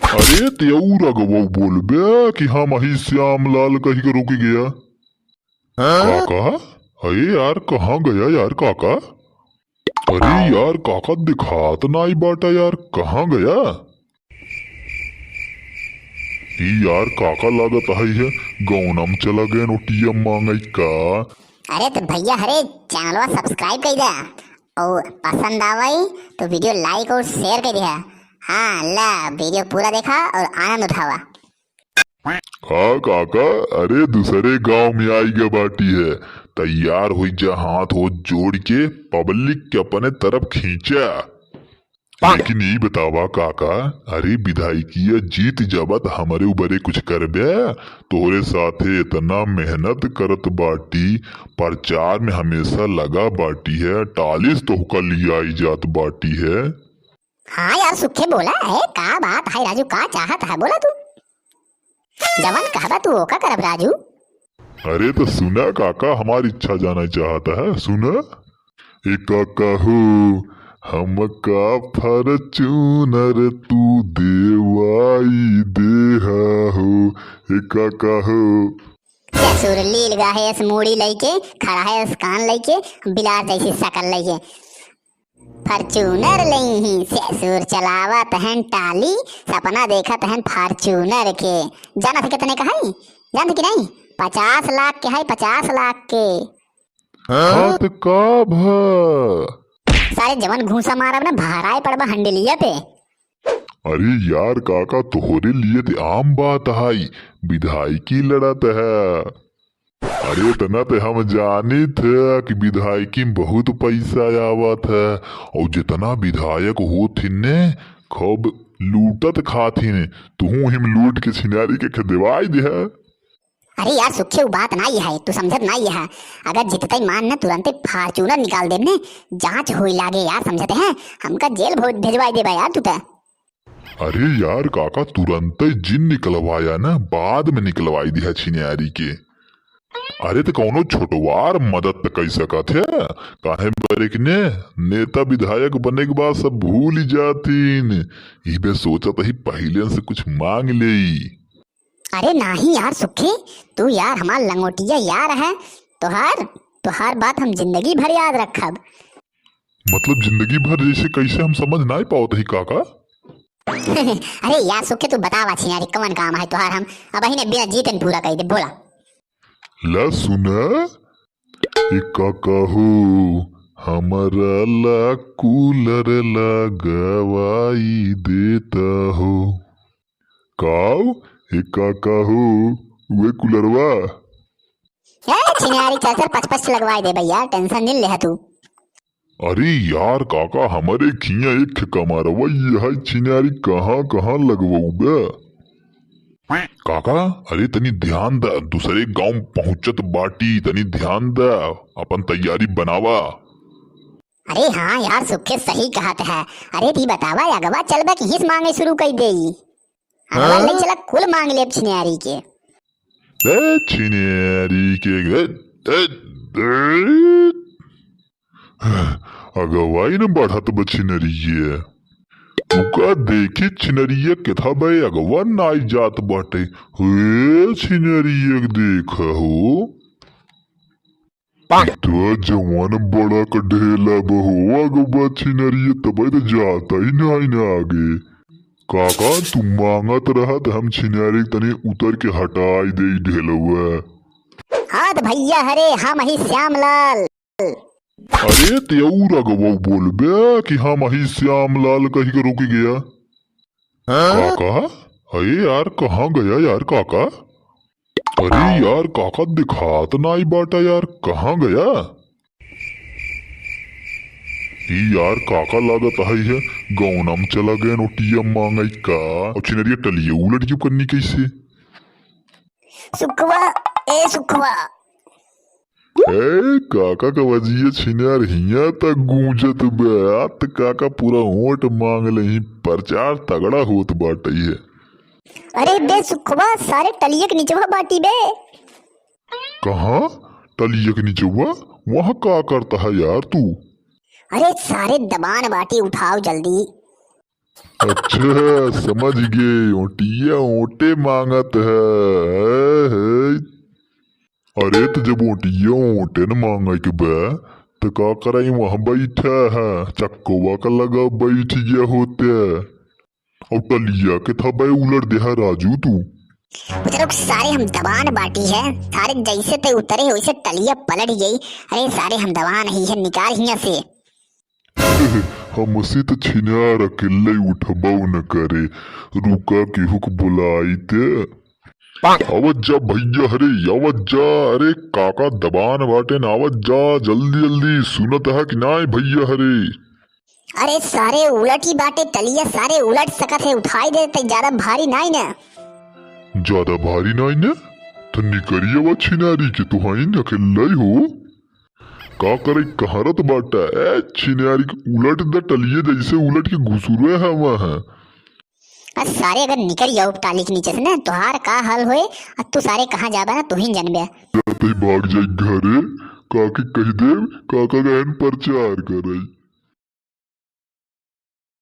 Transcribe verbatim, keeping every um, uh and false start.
अरे तेऊ रगवऊ बोलबे कि हम ही श्यामलाल कही के रुक गया। काका, अरे यार, कहाँ गया यार काका? अरे यार काका, दिखात नाई बाटा यार, कहाँ गया? ई यार काका लागत है, है गौनम चला गए नोटिया मांगई का। अरे तो भैया, हरे चैनलवा subscribe कर दे और पसंद आवई तो video like और share कर दे। हाँ, ला video पूरा देखा और आनंद उठावा। हाँ काका, अरे दूसरे गांव में आई गे बाटी है, तैयार होई जा, हाथ होत जोड़ के public के अपने तरफ खींचा। लेकिन ई बतावा काका, अरे विधायकिया जीत जाबा त हमरे ऊपरे कुछ करबे? तोहरे साथे इतना मेहनत करत बाटी, प्रचार में हमेशा लगा बाटी है, टालिस तोहका लियाई जात बाटी है। हाँ यार सुखे बोला है, का बात है राजू, का चाहत है बोला तू? जवन कहबा तू ओका करब राजू। अरे तो सुना काका, हमारी इच्छा जाना चाहता है, सुना। ए काका हो, हमका Fortuner तू देवाई देहा हो। ए काका हो। ससुर लील गाहेस मूड़ी लइके, खड़ा है कान लइके, बिलार जैसी शकल लइके। Fortuner लई ही ससुर, चलावत हैं टाली, सपना देखत हैं Fortuner के। जानत है कितने का है? जानत कि नहीं? पचास लाख के है, पचास लाख के। हाँ, तो का भा? सारे जवन घूसा मारब ना, भराए पड़बा हंडेलिया पे। अरे यार काका, तोहरे लिए ते आम बात है, विधायकी लड़त है। अरे इतना ते हम जानित है कि विधायकी में बहुत पैसा आवत है, और जितना विधायक होथिन ने, खूब लूटत खाथिन, तुहू हिम लूट के छिनारी के खेदेवाई दे है। अरे यार सुखे, उ बात नाई है, तू समझत नाई है। अगर जिततई मान न तुरंते Fortuner निकाल देब ने, जांच होई लागे यार, समझत है, हमका जेल भो-, भेजवाई देबा यार तू त। अरे यार काका, तुरंते जिन निकलवाया न, बाद में निकलवाई दिहा छिनारी के। अरे त कौनो छोटवार मदद त कई सकत है, काहे बरे कि ने नेता विधायक बने के बाद सब भूल जातीन। इबे सोचत ही पहिले से कुछ मांग लेई। अरे नाही यार सुखे, तू यार हमार लंगोटिया यार है, तोहार, तोहार बात हम जिंदगी भर याद रखब। मतलब जिंदगी भर जैसे कैसे, हम समझ नाई पावत ही काका। अरे यार सुखे, तू बतावा छिनारी कवन काम है तोहार, हम अबहिने बिना जीते न पूरा कई दे, बोला। ला सुना, ए काका हो, हमरा ला cooler लगवाई देता हो। काऊ, ए काका हो, उहे कूलरवा? ए, छिनारी चार चार पाँच पाँच लगवाई दे भैया, tension नहीं ले तू। अरे यार काका, हमरे खिया एक ठे कमरवा, यह छिनारी कहाँ कहाँ लगवाऊ बे? काका, अरे तनी ध्यान द, दूसरे गांव पहुंचत बाटी, तनी ध्यान द, अपन तैयारी बनावा। अरे हाँ यार, सुखे सही कहत है। अरे ती बतावा, अगवा चलबा कि हिस मांगे शुरू कर देई? अगवा हाँ? ले चला, कुल मांग लेब छिनारी के। ए छिनारी के, ए, ए, ए। अगवाई न बढ़त बा छिनरिये। तुका देखी छिनरिये केथा बे अगवा नाई जात बाटे। हे छिनरिये के देख हो। तो जवान बड़ा का ढेला बहो अगवा छिनरिये तबे तो जाता ही नाई ना आगे। काका तू मांगत रहत हम छिनारी तनी उतर के हटाई दे ढेलवा। हाँ तो भैया हरे हम ही श्यामलाल। अरे तेऊ रगवऊ बोलबे कि हम ही श्यामलाल कही के रुक गया। हाँ? काका, अरे यार कहाँ गया यार काका? अरे यार काका दिखात नाई बाटा यार, कहाँ गया? ई यार काका लागत है, है गौनम चला गए नोटिया मांगई का। और छिनरिया टलिया उलट क्यों करनी कैसे? सुखवा, ए सुखवा। ए, काका का बजिया छिनार हिया तक गूंजत बे। आत काका पूरा वोट मांग लेही, प्रचार तगड़ा होत बाटई है। अरे बे सुखवा, सारे टलिया के निचवा बाटी बे। कहाँ? टलिया के निचवा? वहाँ का करता है यार तू? अरे सारे दबान बाटी उठाओ जल्दी। अच्छा, समझ गे, ओटिया ओटे माँगत है। है, है। अरे, त जब ओटिया ओटे न माँगे के बा, त का करई वहाँ बैठा है, चक्कवा का लगा बैठ गया होते। और टलिया के थबे उलट देहा राजू तू। मतलब सारे हम दबान बाटी है, सारे जैसे ते उतरे वैसे टलिया पलट गई। अरे सारे हम दबान ही है, निकाल हियाँ से। हमसे त छिनार अकेले उठबो न करे, रुका केहू क बुलाई ते। आवत जा भैया, अरे आवत जा, अरे काका दबान बाटे न, आवत जा जल्दी जल्दी, सुनत है कि नाय भैया, अरे। अरे सारे उलट ही बाटे टलिया, सारे उलट सकत है, उठाई दे ते ज्यादा भारी नाई न। ज्यादा भारी नाई न? त निकरिया वा छिनारी के तो हाई न अकेले हो। का करे कहरत बाटा, ए छिनारी के उलट द टलिया जैसे उलट के घुसुरे हवा है। आ सारे अगर निकर जाओ टाली के नीचे से ना, तोहार का हाल होए, आ तू सारे कहाँ जाबा ना, तू ही जानबे। जाते ही भाग जाई घरे, काके कह देब, काका गहन प्रचार करई।